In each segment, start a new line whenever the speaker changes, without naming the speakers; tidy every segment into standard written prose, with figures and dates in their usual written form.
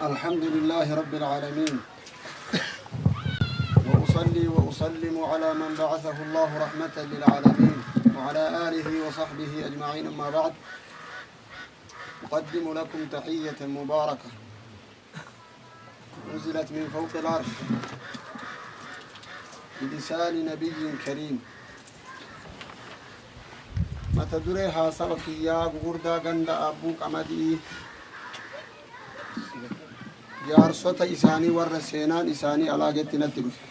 الحمد لله رب العالمين، وأصلي وأسلم على من بعثه الله رحمة للعالمين وعلى آله وصحبه أجمعين. أما بعد، أقدم لكم تحية مباركة نزلت من فوق العرش بلسان نبي كريم. Mata duree haasawa kiyyaa gugurdaa ganda Aabbuu Qamadii jaarsota isaanii warra seenaan isaanii Alaagetti natti dhufe.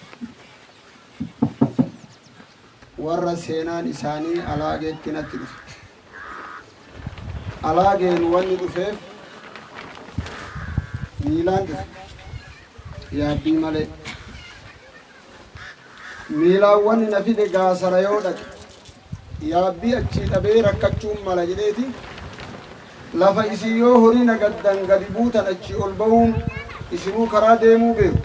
Warra seenaan isaanii Alaageetti natti dhufe. Alaageen wanni dhufeef miilaan dhufe. Yaabbii malee. Miilaan wanni na fide Gaasara yoo dhaqe yaabbii achii dhabee rakkachuun mala jedheeti, lafa isin yoo horii nagaddan gadi buutan achii ol bahuun isinuu karaa deemuu beeku.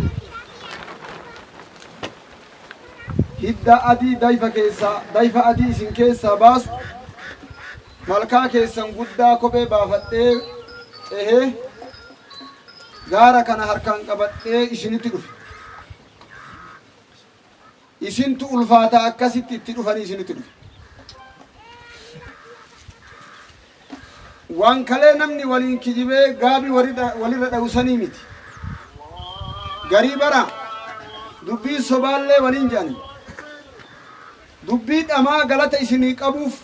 Hidda adii dayfa keessaa dayfa adii isin keessaa baasu malkaa keessan guddaa kophee baafadhee cehee gaara kana harkaan qabadhee isinitti dhufe. Isintu ulfaata akkasitti itti dhufanii isinitti dhufe. Waan kalee namni waliin kijibee gaabii walirra dha'u sanii miti. Garii bara dubbii sobaallee waliin jedhani. Dubbii dhamaa galata isinii qabuuf,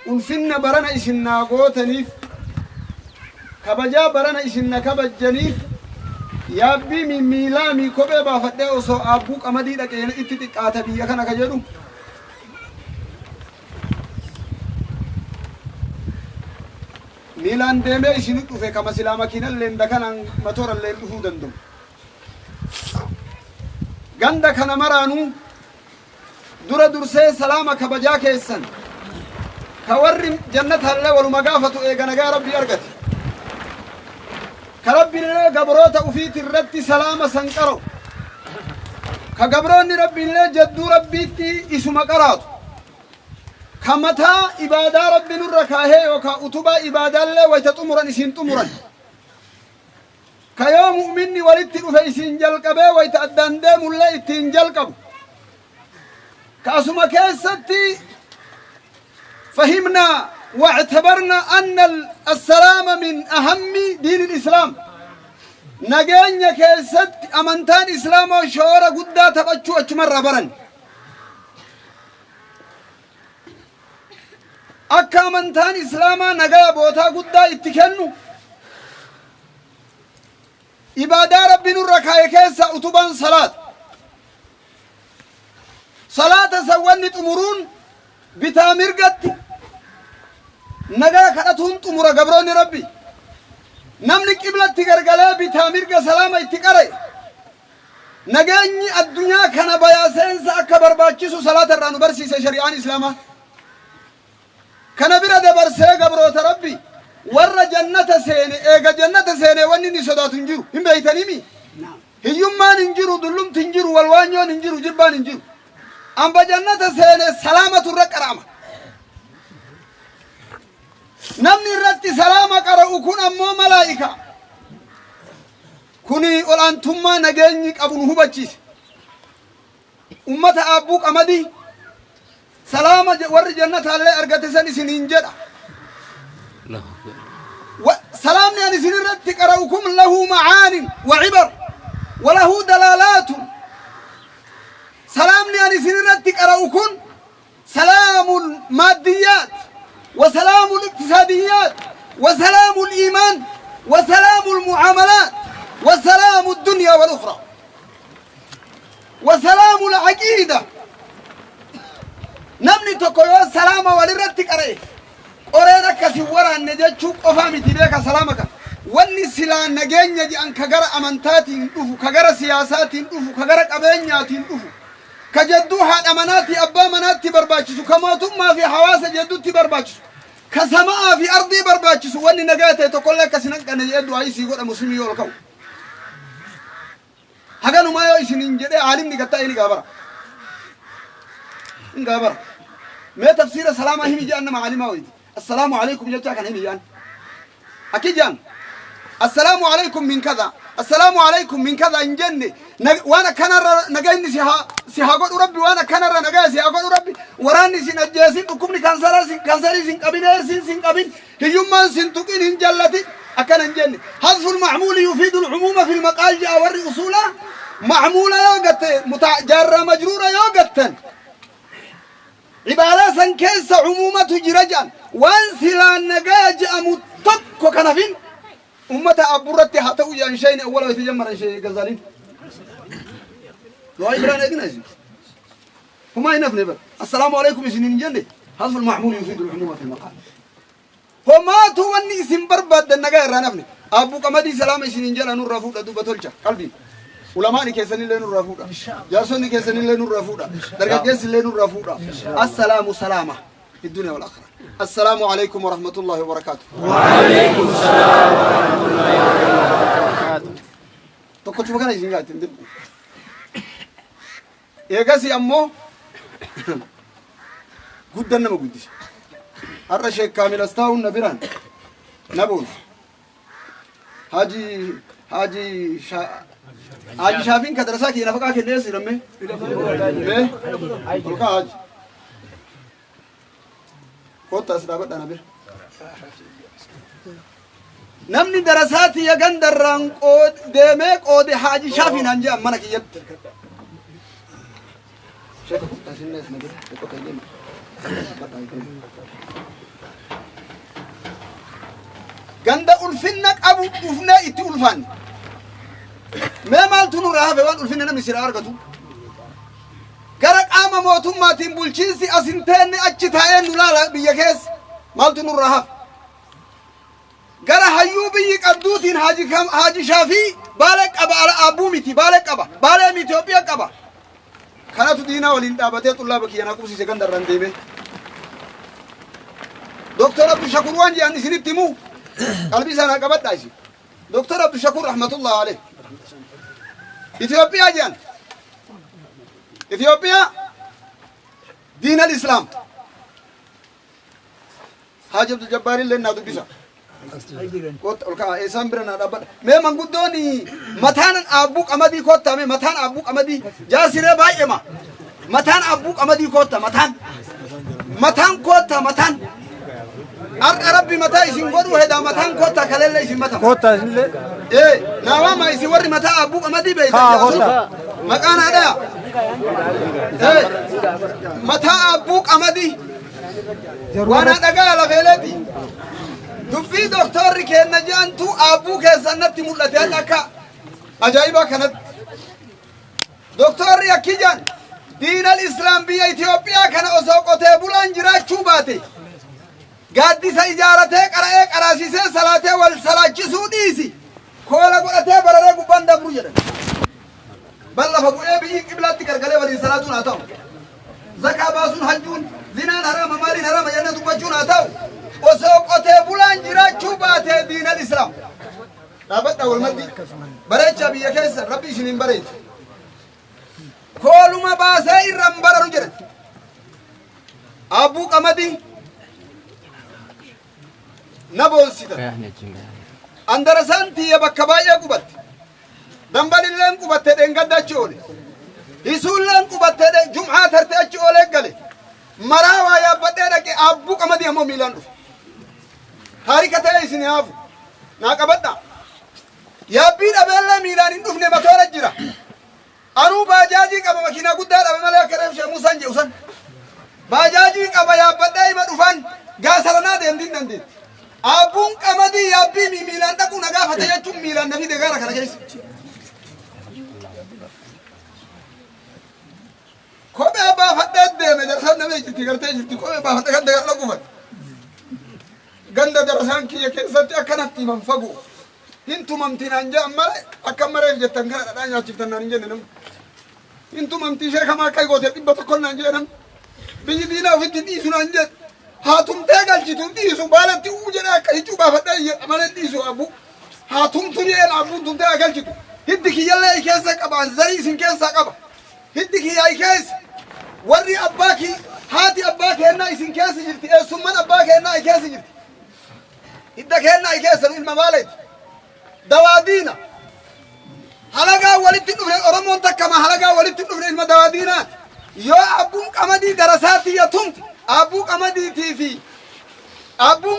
ulfinna barana isin naa gootaniif, kabajaa barana isin na kabajjaniif, yaabbii mi miilaa mi kophee baafadhee osoo Aabbuu Qamadii dhaqee itti xiqqaata biyya kana ka jedhu. Miilaan deemee isinit dhufe kama silaa makiinalleen dakanaan matooralleen dhufuu danda'u. Ganda kana maraanuu dura dursee salaama kabajaa keessan ka warri jannataallee waluma gaafatu eega nagaa Rabbii argate. Ka Rabbiillee gabroota ufiiti irratti salaama san qara'u. Ka gabroonni Rabbiillee jadduu Rabbiitti isuma qaraatu. Ka mataa ibaadaa Rabbi nurra kaahee yookaa utubaa ibaadaallee wayta xumuran isiin xumuran. Ka yoo mu'minni walitti dhufe isiin jalqabee wayta addaan deemullee ittiin jalqabu. Ka asuma keessatti fahimna wa'tabarna anna assalaama min ahammi diinil islaam. Nageenya keessatti amantaan islaamaa shoora guddaa taphachuu achumarraa baran. Akka amantaan islaamaa nagaya bootaa guddaa itti kennu, ibaadaa Rabbi nurra kaaye keessa utubaan salaata. Salaata san wanni xumuruun bitaa mirgatti nagaa kadhatuun xumura gabroonni Rabbi. Namni qiblatti gargalee bitaa mirga salaama itti qara'e nageenyi addunyaa kana bayaa seensa akka barbaachisu salaata irraa nu barsiise shari'aan islaamaa. Kana bira dabarsee gabroota Rabbi warra jannata seene, eega jannata seenee wanni inni sodaatu hin jiru. Hin beeytaniimi? Hiyyummaan hin jiru, dullumti hin jiru, walwaanyoon hin jiru, jibbaan hin jiru. Amba jannata seene salaamatu irra qara'ama. Namni irratti salaama qara'u kun ammoo malaa'ika. Kuni ol'aantummaa nageenyi qabu nu hubachiise. Ummata Aabbuu Qamadii, salaama warri jannataallee argate san isiniin jedha. Salaamni ani isin irratti qara'u kun lahu ma'aanin wa cibar wa lahu dalaalaatun. Salaamni ani isin irratti qara'u kun salaamul maaddiyaat wa salaamul iqtisaadiyyaat wa salaamul iimaan wa salaamul mu'aamalaat wa salaamud dunyaa wal ukhraa. Wa salaamul aqiida. Namni tokko yoo salaama walirratti qara'e qoreen akka sin waraanne jechuu qofaa miti, beeka. Salaama kana wanni silaa nageenya jedhan ka gara amantaatiin dhufu, ka gara siyaasaatiin dhufu, ka gara qabeenyaatiin dhufu, ka jedduu haadha manaatti abbaa manaatti barbaachisu, ka mootummaa fi hawaasa jedduutti barbaachisu, ka sama'aa fi ardii barbaachisu, wanni nagaa ta'e tokkollee akka sin hanqanne jedhee du'aayii sii godha muslimii yoo ol ka'u. Haganumaa yoo isiniin jedhee aalimni gad taa'ee ni gaabara. Hin gaabara. Mee tafsiira salaamaa himi jedhan nama aalimaa wayiti. Assalaamu alaikum jechaa kana himi jedhan. Akki jedhan. Assalaamu alaykum min kaza, assalaamu alaykum min kaza hin jenne. Waan akkanarra nagayni si haa godhu Rabbi, waan akkanarra nagaya si haa godhu Rabbi, waraanni sin ajjeesin, dhukkubni kansarii sin qabin, eersiin sin qabin, hiyyummaan sin tuqin, hin jallatin, akkana hin jenne. Hadful macmuuli yufiidu lcumuuma fi lmaqaal jedha warri usuulaa. Macmuula yoo gatte, jaarraa majruura yoo gattan, ibaaraa san keessa cumuumatu jira jedhan. Waan silaa nagaya je'amu tokko kan hafin ummata abburratti haa ta'u jedhan. Shayni awwala wayta jammaran shee Gazaalin du'aa biraan eegina isin humaa hin hafne bar. Assalaamu alaykum isin hin jenne. Hasful macmuul yufiidu lcumuuma fi lmaqaal. Homaatu wanni isin barbaaddan nagaa irraa nafne. Abbuu Qamadii salaama isin hin jedha, nurraa fuudha, duuba tolcha qalbiin. Ulamaani keessanillee nurraa fuudha. Jaarsonni keessanillee nurraa fuudha. Dargaggeessillee nurraa fuudha. Assalaamu salaama. في الدنيا والآخرة. السلام عليكم ورحمة الله وبركاته.
وعليكم السلام ورحمة الله وبركاته.
Tokkochuma kana isin gaatti hin dirqu. Eegasi ammoo guddan nama guddise. Har'a Sheek Kaamil as taa'uun na biraan na boonsa. Haji Shaafiin ka darasaa kiyya nafaqaa kennee si rammee. Mee ol kaa Haji. Kottu as dhaabadhaa na bira. Namni darasaa tiyya gandarraan deemee qoode Haji Shaafii naan jedhan mana kiyyatti. Sheeka kottu asinne as na bira. Kottu deema. Ganda ulfinna qabu dhufnee itti ulfaanne. Mee maaltu nurraa hafe waan ulfinna namni sirraa argatu? Gara qaama mootummaatiin bulchiinsi as hin teenne achi taa'ee nu laala biyya keessa. Maaltu nurraa hafe? Gara hayyuu biyyi qabduutiin Haji Shaafii Baalee qaba, ala Aabbuu miti Baalee qaba, Baalee Itoophiyaa qaba. Kanatu diinaa waliin dhaabatee xullaaba kiyya na qubsiise gandarraan deemee. Doktor Abdushakur waan jedhan isinitti himuu, qalbii sana qabadhaa isin. Doktor Abdushakur rahmatullah alayh. Itoophiyaa jedhan. Itoophiyaa diinal Islaam. Haaji Abdul Jabbaar illee naa dubbisa. Kottu ol ka'a, eessaan bira naa dhaabbadha. Mee manguddoon mataan Aabbuu Qamadii kottaa, mee mataan Aabbuu Qamadii jaarsiree baay'eema. Mataan Aabbuu Qamadii kotta, mataan kotta mataan. Har'a Rabbi mataa isin godhuu hedaa, mataan kotta kaleellee isin matama.
Kottaa isinillee.
Ee, naa waama isin warri mataa Aabbuu Qamadii beektan.
Haa, kottaa.
Maqaan haadhaa. Ee, mataa Aabbuu Qamadii. Waan dhagaa lafeeleeti. Dubbii doktorri kenna jedhantu Aabbuu keessan natti mul'ate har'a akka ajaa'ibaa kanatti. Doktorri akki jedhan, diinal Islaam biyya Itoophiyaa kana osoo qotee bulaan jiraachuu baate, gaaddisa ijaaratee, qara'ee, qaraasisee, salaatee, wal salaachisuu dhiisi, koola godhatee bararee gubbaan dabru jedhan. Bal lafa bu'ee biyyi qiblaatti gargalee waliin salaatuun haa ta'u. Zakaa baasuun, hajjuun, zinaan haraama, maaliin haraama jennee dubbachuun haa ta'u. Osoo qotee bulaan jiraachuu baatee diinal Islaam. Dhaabadha wal maddi. Bareechaa biyya keessa, Rabbi isiniin bareecha. Kooluma baasee irra hin bararu jedhan. Aabbuu Qamadii na boonsitan. Andarasaan tiyya bakka baay'ee qubatte. Dambalilleen qubatte, dheengadda achi oole. Hisuulleen qubatte, jum'aa tarte achi oolee gale. Maraa waa yaabbadhee dhaqe, Aabbuu Qamadii ammoo miilaan dhufe. Taarika ta'ee isin haafu. Naa qabadha. Yaabbii dhabeellee miilaan hin dhufne, matoora jira. Anuu baajaajii qaba, makiinaa guddaa dhabe malee, akka reef Sheekh Muusaan jedhu san. Baajaajii qaba, yaabbadhee ima dhufan gaasaranaa deemti hin dandeetti. Aabbuun Qamadii yaabbii miilaan dhaquu na gaafate jechuun miilaan na fide gaara kana keessa. Kophee baafadhee deeme, darsaan namee jirti, gartee jirti, kophee baafadhee kan dagar dhaqu fadhe. Ganda darasaan kiyya keessatti akkanatti himan fagoo. Hin tumamti naan jedhan malee akka mareef jettan kana dhadhaa nyaachiftan naan hin jenne namni. Hin tumamti ishee kamaa akka goote 100 naan jedhe namni. Biyyi diinaa ofitti dhiisu naan jedhe. Haa tumtee galchitu hin dhiisu, baalatti uu jedhee akka hiccuu baafadhee jedha malee hin dhiisu Abbuu. Haa tumtu jedheen, Abbuun tumtee haa galchitu. Hiddi kiyyallee i keessa qaba, zarii isin keessaa qaba. Hiddi kiyyaa i keessa. Warri abbaa ki haati abbaa keennaa isin keessa jirti, eessumman abbaa keennaa i keessa jirti. Hidda keennaa i keessa, nu ilma maaleeti. Dawaa diina. Halagaa walitti dhufne, Oromoon takkama halagaa walitti dhufne, ilma dawaa diinaati. Yoo abbuun qamadii darasaa tiyya tumte, abbuun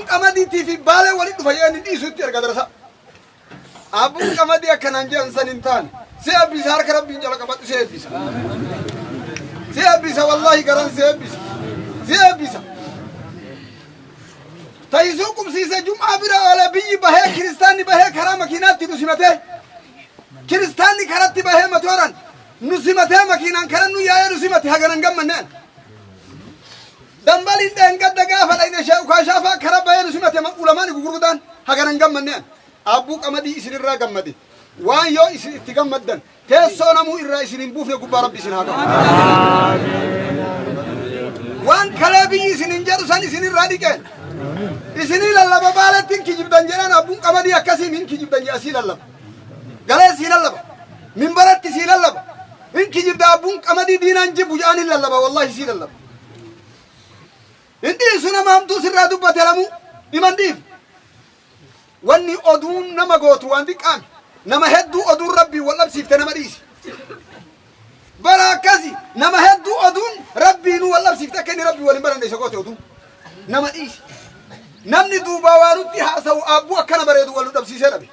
qamadiitii fi baalee walitti dhufa jedhanii dhiisutti erga darasaa. Abbuun qamadii akkanaan jedhan san hin taane. Si eebbisa, harka Rabbiin jala qabadhu, si eebbisa. Si eebbisa, wallahi garan si eebbisa. Si eebbisa. Tayisuu qubsiise jum'aa bira oole, biyyi bahee, kiristaanni bahee karaa makiinaatti nu simatee. Kiristaanni karatti bahee matooran nu simatee, makiinaan karan nu yaa'ee nu simate, haganan gammanneen. Dambaliin dheengadda gaafa dhayne shee ukaashaafaa kara bahee nu simate, ulamaan gugurgudaan haganan gammanneen. Abbuu qamadii isinirraa gammade. Waan yoo isin itti gammaddan teessoo namuu irraa isin hin buufne gubbaa Rabbi isin haa qabu. Waan kalee biyyi isin hin jedhu san isinirraa dhiqeen. Isinii lallaba, baaletti hin kijibdan jedhan, abbuun qamadii akkasiin hin kijibdan jedha sii lallaba. Galee sii lallaba. Minbaratti sii lallaba. Hin kijibda, abbuun qamadii diinaan jibbu jedhan hin lallaba, wallahi sii lallaba. Hin dhiisu, nama hamtuu sirraa dubbate lamuu himan dhiif. Wanni oduun nama gootu waan xiqqaami. Nama hedduu oduun Rabbii wal dhabsiifte nama dhiisi. Bara akkasi nama hedduu oduun Rabbiinuu wal dhabsiifte, akka inni Rabbii waliin baranne isa goote oduun. Nama dhiisi. Namni duubaa waa nutti haasa'u aabbuu akkana bareedu wal nu dhabsiisee dhabe.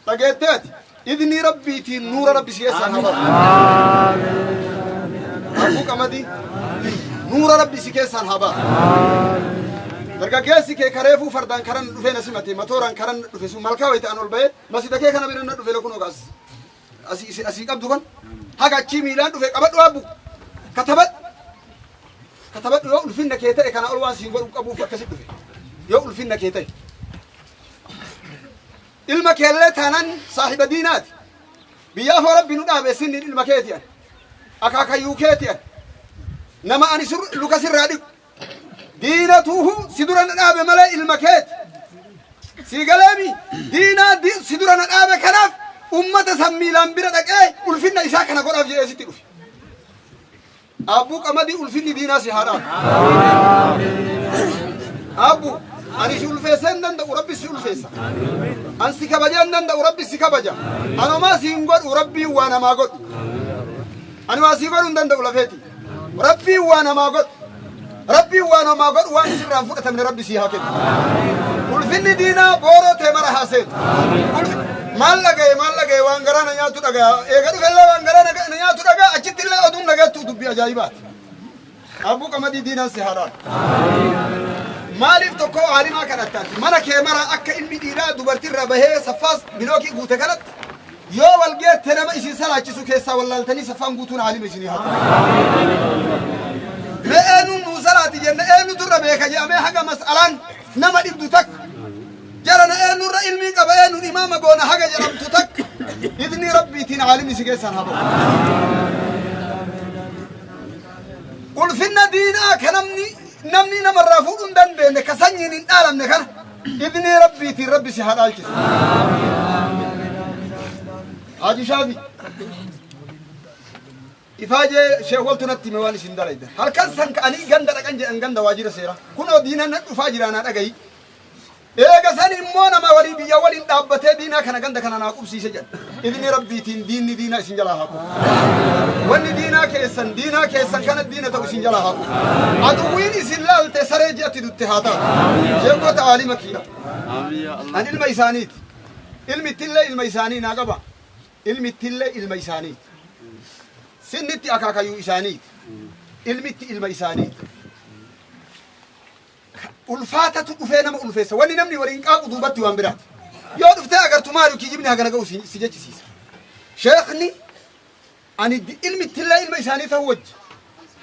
Dhageetteeti. Idnii Rabbiitiin nuura Rabbi si keessaan haa baasu. Abbuu qamadii nuura Rabbi si keessaan haa baasu. Dargaggeessi kee kareefuu fardaan karan dhufee na simate, matooraan karan dhufe sun malkaa wayita an ol ba'ee masjida kee kana bira na dhufe, lakkun ogaas asii asii qabdu kan haga achii miilaan dhufe qabadhu, abbu katabadhu, katabadhu. Yoo ulfinna kee ta'e kana ol waan siin godhu qabuuf akkasi dhufe, yoo ulfinna kee ta'e. Ilma keellee taanaan saahiba diinaati. Biyya afoo Rabbi nu dhaabe, sinniin ilma keeti, an akaakayyuu keeti, an nama ani luka sirraa dhiqu diinatuuhu si dura na dhaabe malee ilma keeti. Sii galeemi, diinaa si dura na dhaabe, kanaaf ummata san miilaan bira dhaqee ulfinna isaa kana godhaaf jedhee sitti dhufe. Abbuu qamadii, ulfinni diinaa si haa dhaabu. Abbu, ani si ulfeessee hin danda'u, Rabbi si ulfeessa. An si kabajee hin danda'u, Rabbi si kabaja. An homaa si hin godhu, Rabbiin waa namaa godhu. Ani waa si godhu hin danda'u lafeeti. Rabbiin waa namaa godhu. Rabbiin waa namaa godhu, waan sirraan fudhatamne Rabbi si haa kennu. Ulfinni diinaa booroo tee mara haa seenu. Maal dhagaye, maal dhagaye, waan garaa na nyaatu dhagaya. Eega dhufellee waan garaa na nyaatu dhagaa, achitti illee oduun dhageettu dubbii ajaa'ibaati. Abbuu qamadii, diinaan si haa dhaalu. Maaliif tokko aalimaa kadhattaati? Mana kee mara akka ilmi dhiiraa dubartiirra bahee saffaas bilookii guute kanatti yoo wal geette nama isin salaachisu keessaa wallaaltanii saffaan guutuun aalima isinii haa ta'u. Mee eenyuun nuu salaati jenne, eenyutu irra beeka jedhamee haga mas'alaan nama dhibdu takka. Jarana eenyurra ilmii qaba, eenyuun imaama goona haga jedhamtu takka. Idnii Rabbiitiin aalimni si keessaan haa ba'u. Ulfinna diinaa ka namni namarraa fuudhuu hin dandeenye, ka sanyiin hin dhaalamne kana idnii Rabbiitiin Rabbi si haa dhaalchisu. Haji Shaafi. Ifaajee sheewwaltu natti hime waan isin dalaydan. Halkan san ka'anii ganda dhaqan jedhan, ganda waajjira seeraa. Kunoo diinan na dhufaa jira naa dhagayi. Eega san immoo nama walii biyya waliin dhaabbatee diinaa kana ganda kana naa qubsiise jedha. Idni Rabbiitiin diinni diinaa isin jalaa haa kufu. Wanni diinaa keessan kana diina ta'u isin jalaa haa kufu. Aduwwiin isin laalte saree ji'atti dutte haa taatu. Sheekota aalima kiyya. An ilma isaaniiti. Ilmi ittillee ilma isaanii naa qaba. Ilmi ittillee ilma isaaniiti. Sinnitti akaakayyuu isaaniiti. Ilmitti ilma isaaniiti. Ulfaatatu dhufee nama ulfeessa. Wanni namni waliin qaaqu duubatti waan biraati. Yoo dhuftee agartu maali kijibni hagana ga'u si jechisiisa. Sheekni ani ilmi ittillee ilma isaanii ta'u wajji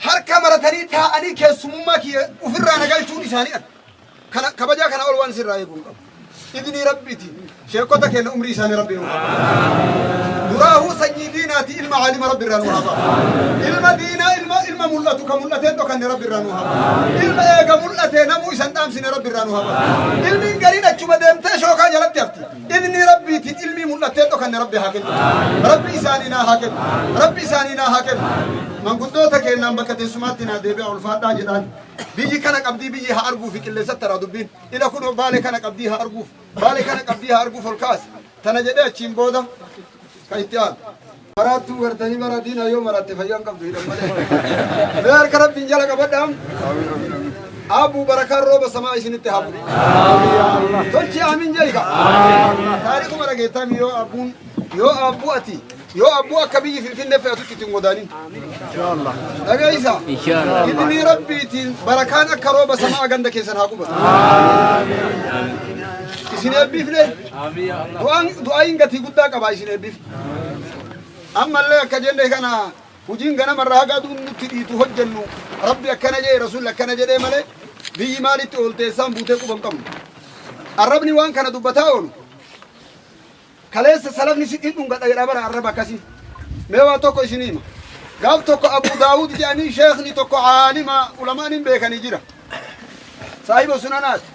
harka maratanii taa'anii keessumummaa kiyya ofirraa na galchuun isaanii an. Kana kabajaa kana ol waan sirraa eeguu hin qabu. Idnii Rabbiiti. Sheekota keenya umrii isaanii Rabbi nuu haa baasu. Duraahuu sanyii diinaati, ilma aalima Rabbi irraa nuu haa baasu. Ilma diinaa, ilma mul'atu ka mul'ateen dhokanne Rabbi irraa nuu haa baasu. Ilma eega mul'ate namuu isan dhaamsine Rabbi irraa nuu haa baasu. Ilmiin gariin achuma deemtee shookaa jalatti hafti. Idnii Rabbiitiin ilmii mul'ateen dhokanne Rabbi haa kennu. Rabbi isaanii naa haa kennu. Rabbi isaanii naa haa kennu. Manguddoota keenyaan bakka teessumaatti naa deebi'a ulfaadhaa jedhaan. Biyyi kana qabdii biyyi haa arguuf qilleensatti taraa dubbiin. Ila kunoo Baalee kana qabdii haa arguuf. Baalee kana qabdii haa arguuf ol kaase. Tana jedhee achiin booda kan itti aanu. Maraattuu gartanii bara diinaa yoo maraatte fayyaa hin qabdu hidhan malee. Mee harka Rabbiin jala qabadhaa. Abbuu barakaan rooba samaa isinitti haa bu'u. Tolchi aamin jedhi. Taarikuma dhageettaa yoo abbuun yoo abbuu ati yoo abbuu akka biyyi Finfinnee fe'atutti ittiin godaanin. Dhageessa. Idni Rabbiitiin barakaan akka rooba samaa ganda keessan haa qubatu. Isin eebbifne du'aayin gatii guddaa qaba isin eebbifne. Ammallee akka jenne kana hujiin ganamarraa haga aduun nutti dhiitu hojjennu Rabbi akkana jedhe Rasuulli akkana jedhee malee biyyi maalitti oolte isaan buutee quban qabnu. Arrabni waan kana dubbataa oolu kaleessa salafni si dhungadha jedha bara arraba akkasii. Mee waa tokko isin hima. Gaaf tokko Abu Daawud jedhanii sheekni tokko caalima ulamaan hin beekanii jira. Saahiba sunanaati.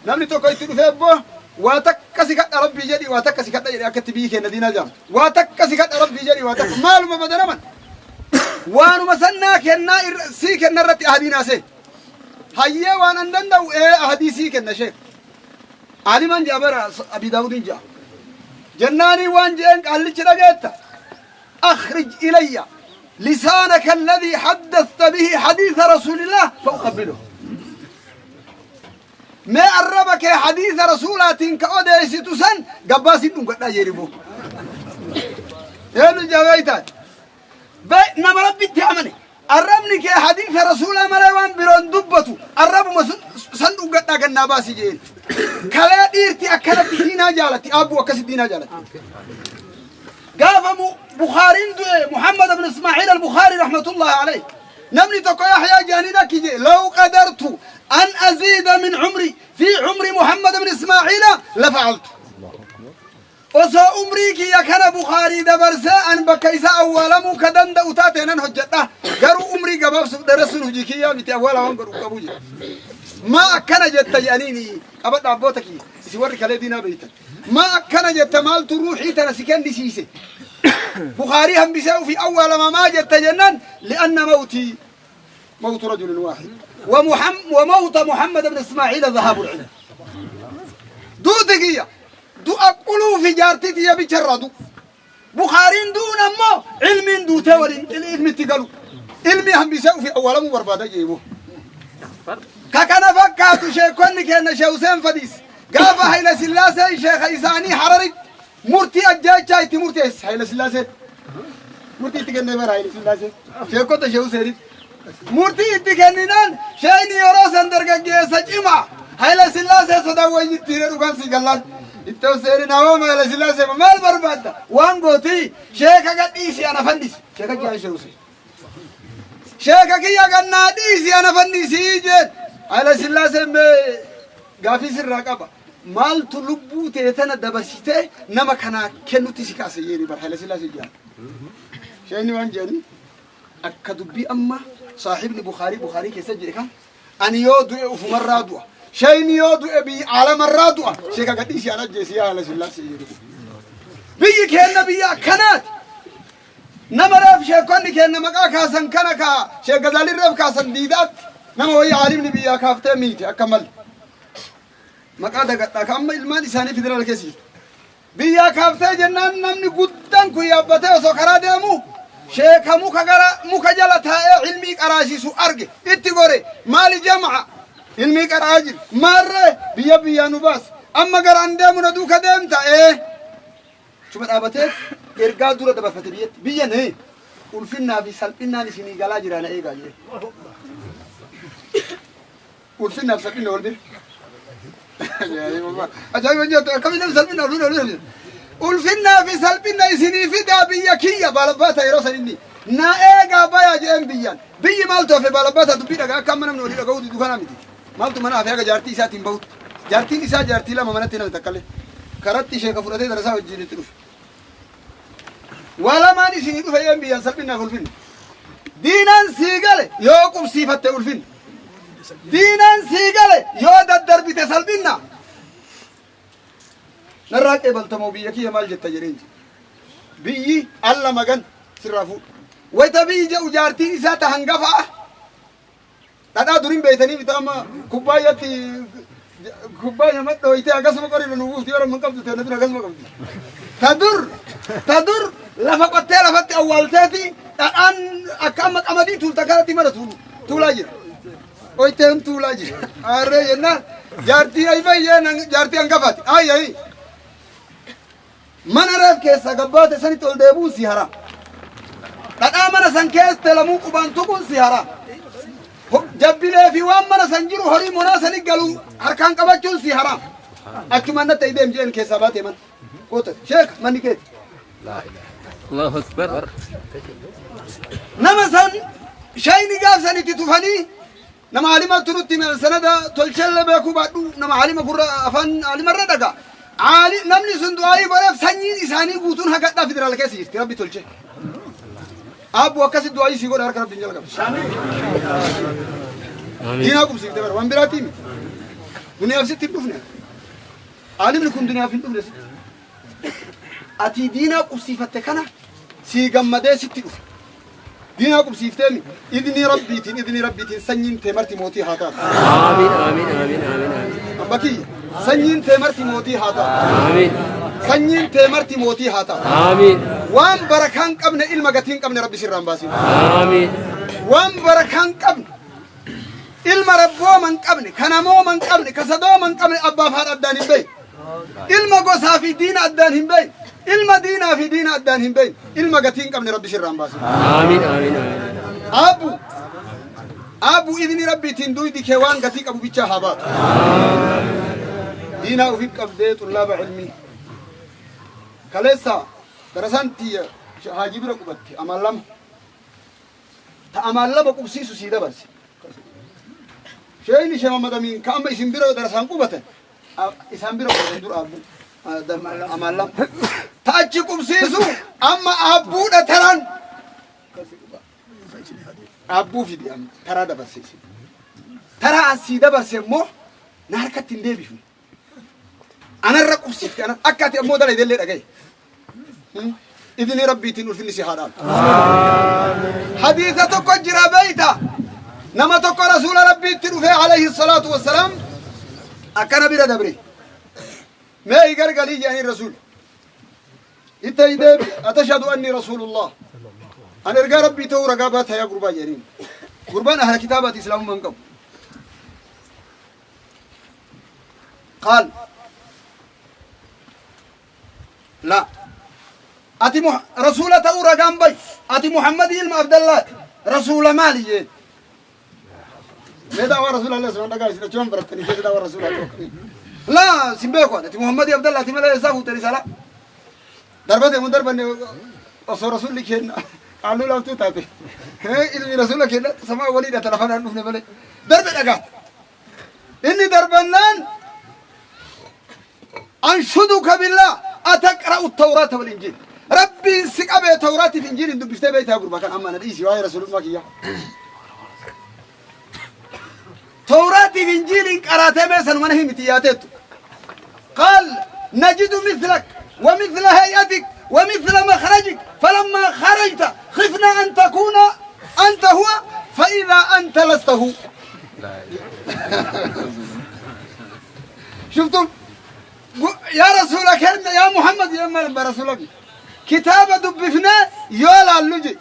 Namni tokko itti dhufee abboo waa takka si kadha Rabbii jedhi waa takka si kadha jedhe akkatti biyyi keenya diinaa jaamtu. Waa takka si kadha Rabbii jedhi waa takka maaluma badanaman. Waanuma sannaa kennaa sii kenna irratti ahadii naasee. Hayyee waan an danda'u ee ahadii sii kenna sheek. Aaliman ja'a bara Abi Daawudiin ja'a. Jennaanii waan je'een qaallichi dhageetta. أخرج إلي لسانك الذي حدثت به حديث رسول الله فأقبله. ما قربك حديث رسولات كأوديس تسن قباسي دون قد يربو. يا الجويتات. نما ربي تعمني. قربني كحديث رسول مروان برون دبتو قرب صندوق قد قناباسي جين. كلا ديرتي أكلت دينا جالتي أبو أكس دينا جالتي. قاف بخاري محمد بن اسماعيل البخاري رحمة الله عليه نمني تقو يحيى جاني كيجي لو قدرت أن أزيد من عمري في عمر محمد بن اسماعيل لفعلت. وسو عمري كي يا كان بخاري دبرسا أن بكيسا أولا مكدن دوتاتين أن حجته قرو عمري قباب درسون هجيكي يا متي أولا هم قرو قبوجي ما كان جت جانيني أبد أبوتك سيورك على دينا بيتك ما كان جت مال تروحي تنسكن دي سيسي بخاري هم بيساو في أول ما ما جت جنان لأن موتي موت رجل واحد وموت محمد بن اسماعيل ذهاب العلم دو دقيقة دو أقولوا في جارتي يا بيشردو بخاري دون ما علم دو تورين العلم تقالوا علمي هم بيساو في أول ما بربادة جيبه كأنا فكاتو شيخ كأن شيخ حسين فديس قاف هيلا سلاسة شيخ إساني حرري مرتي أجاي تي مرتي هيلا سلاسة مرتي تكني برا هيلا سلاسة شيخ كنت شيخ حسين مرتي تكنينان شيني يروس اندر كجيس جمع هيلا سلاسة صدا وين تيرو كان سيقلان التوسير نوام هيلا سلاسة مال بربادة وان قوتي شيخ قد إيسي أنا فندس شيخ جاي شيخ حسين شيخ كي قد إيسي أنا فندس يجي هيلا سلاسة قافي سر رقبة مال تلبو تيتنا دبسيته نما كنا كنو تسكاسة يري برحلة سلاسة جان شيني وان جاني أكدبي أما صاحبني بخاري بخاري كيسجل كان أن يودو أف مرة دوا شيني يودو أبي على مرة دوا شيكا قديس أنا جيسي على سلاسة يري بيجي كأن بيا كنات نما رف شيكوني كأن مكا كاسن كنا كا شيك غزالي رف كاسن ديدات نما ويا عالمني بيا كافته ميت أكمل مقا دغتا كم ilmaan isaanii federaal keessa jirtu. Biyya kaaftee jennaan namni guddaan kun yaabbatee osoo karaa deemu sheeka muka gara muka jala taa'ee ilmii qaraasisu arge itti gore maali jama'a ilmii qaraa jiru maarree biyya biyyaa nu baas amma garaan deemu na duuka deemta chuma dhaabatee ergaa dura dabarfate biyyatti biyya nee ulfinnaa fi salphinnaan isinii galaa jira na eegaa jedhe ulfinnaa fi salphinna wal bira ajaa'iba jettu akkamitti salphina ulfina ulfina ulfinnaa fi salphina isinii fidaa biyya kiyya baalabbaata yeroo san inni na eegaa bayaa jedheen biyyaan biyyi maaltu hafe baalabbaata dubbii dhagaa akka amma namni walii dhaga'uu didu kana miti maaltu mana hafe haga jaartii isaatiin bahutti jaartiin isaa jaartii lama manatti namni takkallee karatti sheeka fudhatee darasaa wajjin itti dhufe waa lamaan isinii dhufe jedheen biyyaan salphinnaaf ulfinna diinaan sii gale yoo qubsiifatte ulfinna diinaan sii gale yoo daddarbite salphinna narraa qeebaltamoo biyya kiyya maal jetta jedheen biyyi alla magan sirraa fuudha. Wayta biyyi jedhu jaartiin isaa ta hangafaa dhadhaa duriin beeytanii miti amma kubbaayyaatti kubbaayya madhooyitee akkasuma qorina nu buufti yoo hin qabdu ta'e akkasuma qabdi. Ta dur lafa qottee lafatti awwaalteeti dhadhaan akka amma qamadii tuulta kanatti mana tuulaa jira. Oyteen tuulaa jira. Aarree jennaan jaartii ayfayyee jaartii hangafaati. Ayi ayi. Mana reef keessaa gabbaate sanitti ol deebi'uun si haraam. Dhadhaa mana san keessa lamuu qubaan tuquun si haraam. Jabbilee fi waan mana san jiru horii monaa sani galu harkaan qabachuun si haraam. Achumaan natti deem jeen keessaa baatee mana. Koota sheeka manni keeti.
Allahu Akbar.
Nama san shayni gaaf san itti tufanii nama alimatu nutti hime sanada tolchellee beekuu baadhu nama alima gurra afaan alimarra dhaga. Ali namni sun du'aayii godheef sanyiin isaanii guutuun hagadhaa federaala keessa jirti rabbi tolche. Abbu akkasi du'aayii sii godha harka rabbiin jala qaba. Diinaa qubsiifte bara waan biraatti himi. Duniyaaf sitti hin dhufne. Alimni kun duniyaaf hin dhufne sitti. Ati diinaa qubsiifatte kana sii gammadee sitti dhufe. Diinaa qubsiifteemi idni rabbiitiin sanyiin tee marti mootii haa taatu.
Amiin, amiin, amiin, amiin, amiin.
Abba kiyya sanyiin tee marti mootii haa taatu.
Amiin.
Sanyiin tee marti mootii haa taatu.
Amiin.
Waan barakaan qabne ilma gatiin qabne rabbi sirraan baasin.
Amiin.
Waan barakaan qabne ilma rabbooma hin qabne kanamooma hin qabne kasadooma hin qabne abbaaf haadha addaan hin beeyin. Ilma gosaa fi diina addaan hin beeyin. Ilma diinaa fi diina addaan hin beeyin. Ilma gatii hin qabne rabbi sirraan baasin.
Amiin, amiin, amiin.
Abbu Abbu idni rabbiitiin duydi kee waan gatii qabu bichaa haa baatu. Diinaa ufit qabdee xullaaba ilmii. Kaleessa darasaan tiyya haajii bira qubatte amaan lama. Ta amaan lama qubsiisu sii dabarse. Sheeyni shee Muhammad Amiin ka amma isin bira darasaan qubatan isaan bira qubatan dur abbu amaan lama. Ta achi qubsiisu amma abbuudha taran. Abbuu fidi amma taraa dabarse isin. Taraa asii dabarse immoo na harkatti hin deebifne. Anarra qubsiifte ana akka ati ammoo dala idellee dhagaye. Idni rabbiitiin ulfinni si haa dhaalu. Hadiisa tokko jira beeyta. Nama tokko rasuula rabbiitti dhufee alayhi salaatu wassalaam akkana bira dabre. Mee gargalii jedhanii rasuul. Itti deebi atashhadu anni rasuulullah. An ergaa rabbii ta'uu ragaa baata yaa gurbaa jedhaniin. Gurbaan ahla kitaabaati islaamummaa hin qabu. Qaal. La. Ati rasuula ta'uu ragaan bay. Ati Muhammad ilma Abdallaati. Rasuula maali jeen. Mee daawaa rasuula Allah subhanahu dhagaa isin achumaan barattanii keessa daawaa rasuula ta'uu. Laa sin beeku ati Muhammad Abdallaati malee eessaa fuutanii sala. Darbate mun darbanne osoo rasuulli kenna qaalluu laaftuu taate. Ilmi rasuula kenna samaa waliidha telefonaan dhufne malee. Darbe dhagaa. Inni darbannaan أنشدك بالله أتقرأ التوراة والإنجيل ربي سقبه توراة في إنجيل دبستي بيتها قربا كان أما نديسي وهي رسول الله كيا توراة في إنجيل قرأت مثلا من هي متياتت قال نجد مثلك ومثل هيئتك ومثل مخرجك فلما خرجت خفنا أن تكون أنت هو فإذا أنت لست هو. شفتم يا رسولك يا محمد يا مال رسولك كتابة دبفنا يولا اللجي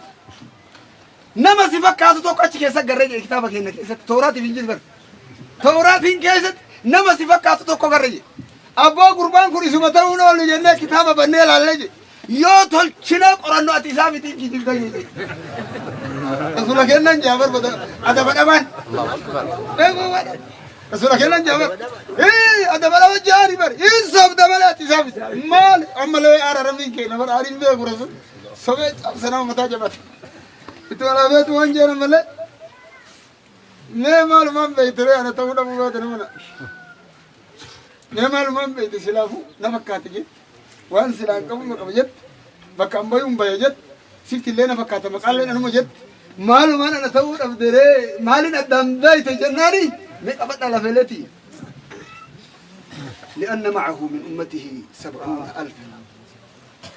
nama si fakkaatu tokko achi keessa garree jedhe kitaaba keenya keessatti tooraatiif injiil bar tooraatiin keessatti nama si fakkaatu tokko garree jedhe abboo gurbaan kun isuma ta'uun oolu jennee kitaaba bannee ilaallee jedhe yoo tolchine qorannoo ati isaa miti kijibta jedhe rasuula kennan jaa barbada adaba dhabaan rasuula kennan jaa bar adaba dhaban jaani bar in sobda malee ati isaa miti maal ammalee araaramiin keenya bar ariin beeku rasuul sobee cabsanaa mataa jabate itti walaabeetu waan jedhan malee mee maalumaan beeytire ana ta'uu dhabuu baate nama mee maalumaan beeyte silaafuu na fakkaate jette waan silaan qabu ma qaba jette bakka an bayuun baya jette sifti illee na fakkaata maqaallee anuma jette maalumaan ana ta'uu dhabderee maalin addaan beeyte jennaani mee qabadha lafeleeti لأن معه من أمته 70,000،